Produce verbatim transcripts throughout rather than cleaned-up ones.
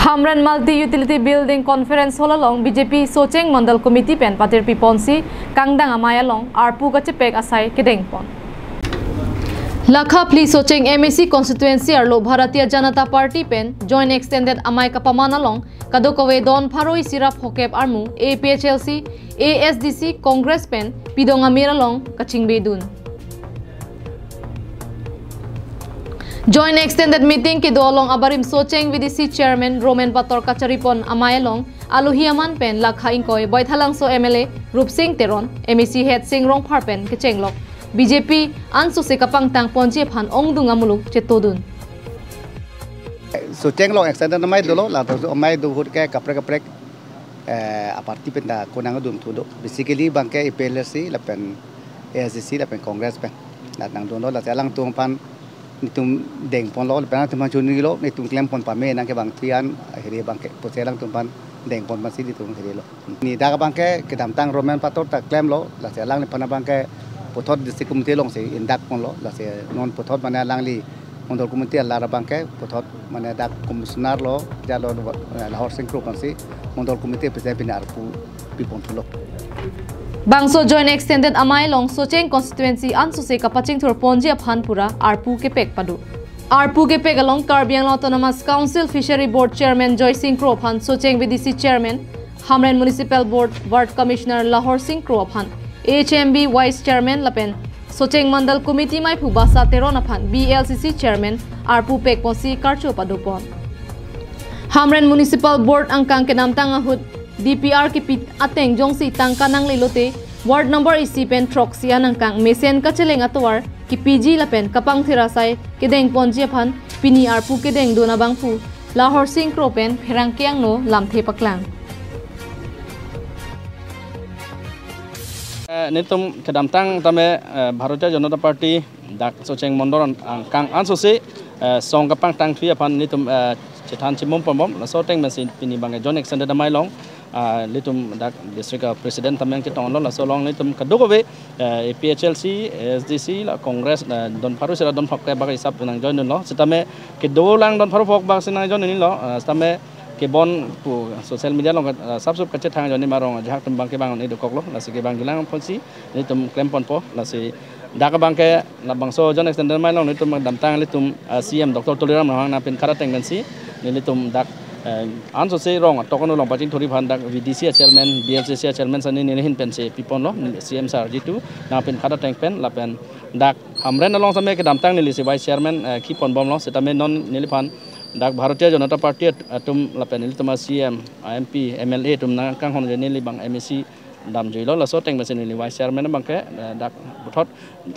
Hamren Multi Utility Building Conference Hall along B J P Socheng Mandal Committee pen patirpi ponsi kangdang amei along arpu kachepek asai kedeng pon. Lakha phli Socheng M A C constituency arlo Bharatiya Janata Party pen Joint Extended Amei kapaman along kadokave don pharo isi ra phokep armu A P H L C, A S D C, Congress pen pidong amir along kachingbedun. Joint Extended Meeting kedo along abarim Socheng V D C Chairman Roman Pator kachari pon amei along alohi aman pen Lakha ingkoi Baithalangso M L A Rupsing Teron, M A C Headsing Rongphar pen kechenglok B J P ansose kapangtang ponji aphan ongdung amuluk chetodun. Socheng along extended amei dolo, ladak amei do ahut ke kaprek kaprek eh, aparty pen ta konang dun thu do. Basically abangke A P H L C lapen A S D C lapen Congress pen. Ladak nangdunlo, lasi alangtum aphan netum dengponlo, lapen alangtum aphan chunilo, netum klem pon pame nang ke bang thian, hiri abangke pusi alangtum aphan dengpon pasi netum hirilo. Pini dak abangke kedamtang Roman Pator ta klemlo, lasi alangliphan abangke puthot district committee alongsi indak ponlo, lasi non puthot mane alangli Mandal Committee alar abangke puthot mane dak commissioner lo, jalo, eh, Lahor Sing Kro aphansi Mandal Committee president pini arpu pipon thulo. Bangso Joint Extended Amei along Socheng constituency ansose kapachingthur ponji aphan pura arpu kepek pado. Arpu kepek along Karbi Anglong Autonomous Council Fishery Board Chairman Joysing Kro aphan, Socheng V D C Chairman, Hamren Municipal Board Ward Commissioner Lahor Sing Kro aphan, H M B Vice Chairman lapen Socheng Mandal Committee maiphu Basa Teron aphan B L C C Chairman arpu pek ponsi karcho pado pon. Hamren Municipal Board angkang kedamtang ahut D P R kipi ateng jongsi tangka nangle lote ward number isi pen throksi anangkang mesen kacheleng atovar kipiji lapen kapangthir asai kedeng ponji aphan pini arpu kedengdun abangphu Lahor Sing Kro pen pherangke angno lamthe paklang. Eh, netum kedamtang tame, eh, Bharatiya Janata Party dak Socheng Mandal angkang ansose, eh, song kapangtang thuji aphan netum, eh, chethan chimum pon bom, laso ateng pensi pini abangke Joint Extended Amei along, ah, netum dak district, ah, president tame chetonglo, laso along netum kadokave, eh, A P H L C, A S D C, la Congress, eh, don pharo isi ra don phokep bak isap nang join dunlo. Sitame kedo lang don pharo phokep bak si nang join dunlo, eh, sitame kebon pu social media along, eh, sap sup kachethang ajoine ma rong ajahak atum abangke bang ne dokoklo, lasi kebang julang ponsi netum klem ponpo, lasi dak abangke labangso Joint Extended Amei along netum damtang netum, ah, C M Doctor Tuliram Ronghang nangpinkhat ateng pensi nelitum dak, eh, ansose rong atok ano along pachingthurji aphan dak V D C a chairman, B L C C a chairman sani neli ahin pensi piponlo, C M sir jitu nangpinkhat ateng pen lapen dak Hamren along tame kedamtang nelisi vice chairman, eh, kipon bomlo, sitame non neliphan dak Bharatiya Janata Party at-, atum lapen nelitum a C M, a M P, M L A atum nangkanghon ajoine neli abang M A C damjuilo, laso ateng pensi neli vice chairman abangke, eh, dak puthot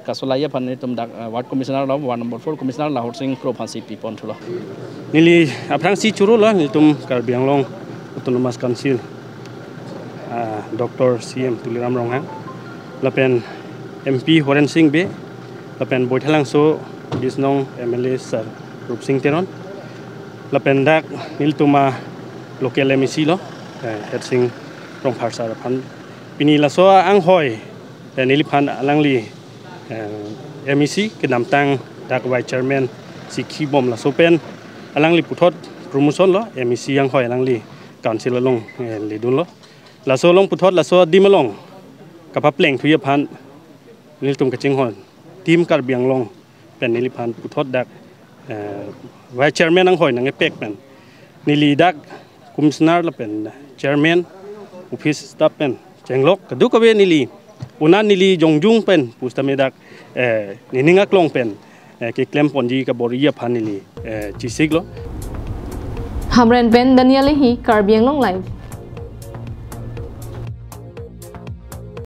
kasolai aphan netum dak, eh, ward commissioner lo, ward number four commissioner Lahor Sing Kro aphansi pipon thulo. Neli aphrangsi churolo netum Karbi Anglong Autonomous Council, ah, Doctor C M Tuliram Ronghang, lapen M P Horen Sing Bey, lapen Baithalangso Bisnong M L A Sir Rupsing Teron, lapen dak nelitum a local M A C lo, eh, Headsing Rongphar sir aphan. Pini laso anghoi, eh, neliphan alangli, eh, M A C kedamtang dak vice chairman si kibom, laso pen alangli puthot promotion lo, M A C anghoi alangli council along, eh, ledunlo. Laso along puthot laso adim along kapapleng thuji aphan nelitum kachinghon Team Karbi Anglong pen neliphan puthot dak, eh, vice chairman anghoi nangkepek pen neli dak commissioner lapen chairman, office staff pen chenglok, kadokave neli, una neli jongjung pen pusitame dak, eh, nening aklong pen, eh, keklem ponji kabor-i aphan neli, eh, chesiklo. Hamren pen Daniel Lehi, Karbi Anglong Live.